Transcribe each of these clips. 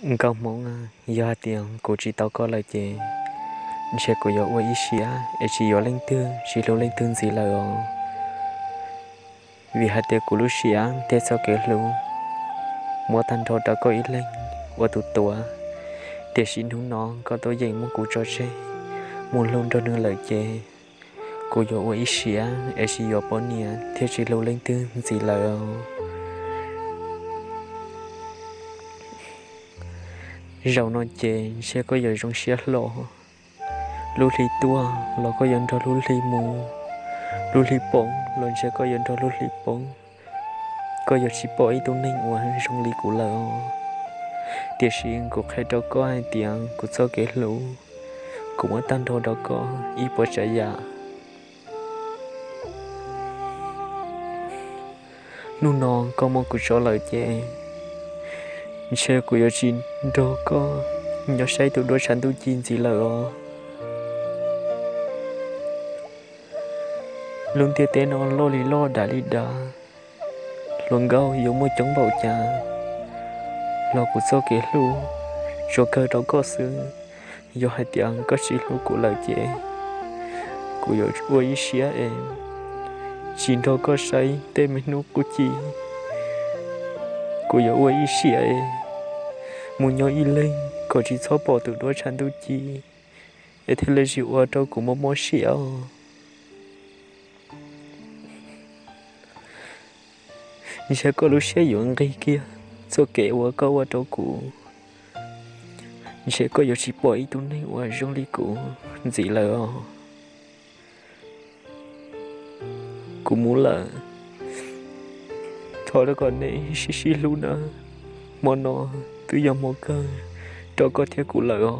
Nkauj Hmoob, yog hais tias kuv tsis tau koj lawm ces ntshe kuv yuav ua ib siab es tsis yuav leej twg, tsis hlub leej twg ntxiv lawm os. Vim hais tias kuv lub siab thiab txoj kev hlub muab tag nrho rau koj ib leeg ua tus tuav, tiam sis hnub no koj tuaj yeem muab kuv tso tseg mus hlub nrog nws lawm ces kuv yuav ua ib siab es tsis yuav poj niam thiab tsis hlub leej twg ntxiv lawm os. Zaum no ces ntshe koj yuav zoo siab hlo. Lub hli tuaj los koj yuav nrog lub hli mus, lub hli poob los ntshe koj yuav nrog lub hli poob. Koj yuav tsis pom ib tug neeg uas zoo li kuv lawm os. Tiam sis kuv qhia rau koj hais tias kuv txoj kev hlub, kuv muab tag nrho rau koj ib puas tsav yam. Hnub no koj muab kuv tso lawm ces ntshe kuv yuav tsis nrog koj nyob saib tus duab tshav ntuj ci ntxiv lawm os. Lub ntiaj teb no loj li loj dav li dav, hluas nkauj yuav muaj coob npaum cas los kuv txoj kev hlub tsuas kawg rau koj xwb. Yog hais tias koj tsis hlub kuv lawm ces kuv yuav ua ib siab es tsis nrog koj saib tej me hnub qub ci. Kuv yuav ua ib siab es mus nyob ib leeg kom tsis txhob pom tus duab tshav ntuj ci, es thiaj li tsis ua rau kuv mob mob siab os. Ntshe koj lub siab yuav nqig kiag txoj kev uas koj ua rau kuv. Ntshe koj yuav tsis pom ib tug neeg uas zoo li kuv ntxiv lawm os. Kuv mus lawm, thov kom nej sib sib hlub nawb. Hmo no twb yog hmo kawg rau koj thiab kuv lawm os.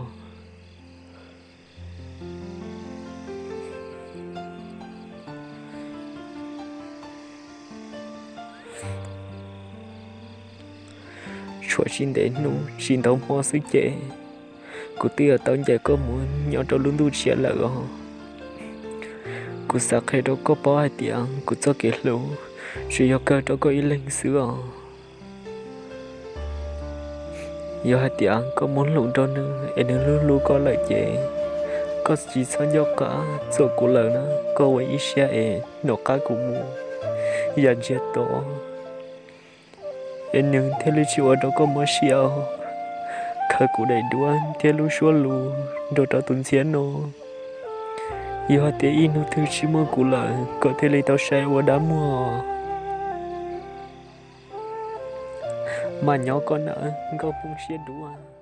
Tshuav tsis ntev hnub tsis ntau hmo xwb ces kuv twb yuav tau ncaim koj mus nyob rau lub ntuj tshiab lawm os. Kuv xav qhia rau koj paub hais tias kuv txoj kev hlub tsuas yog kawg rau koj ib leeg xwb os. Yog hais tias koj muab hlub rau nws es nws hlub hlub koj lawm ces koj tsis txhob nco qab txog kuv lawm na, koj ua ib siab es nco qab kuv mus yam ntsiag to, es nws thiaj li tsis ua rau koj mob siab. Khaws kuv daim duab thiab lub suab lus nrog rau tus ntxhiab no. Yog hais tias ib hnub twg tsis muaj kuv lawm, koj thiaj li tau sai ua dab muag. Mas nyob koj nawb, nkauj Hmoob siab dub.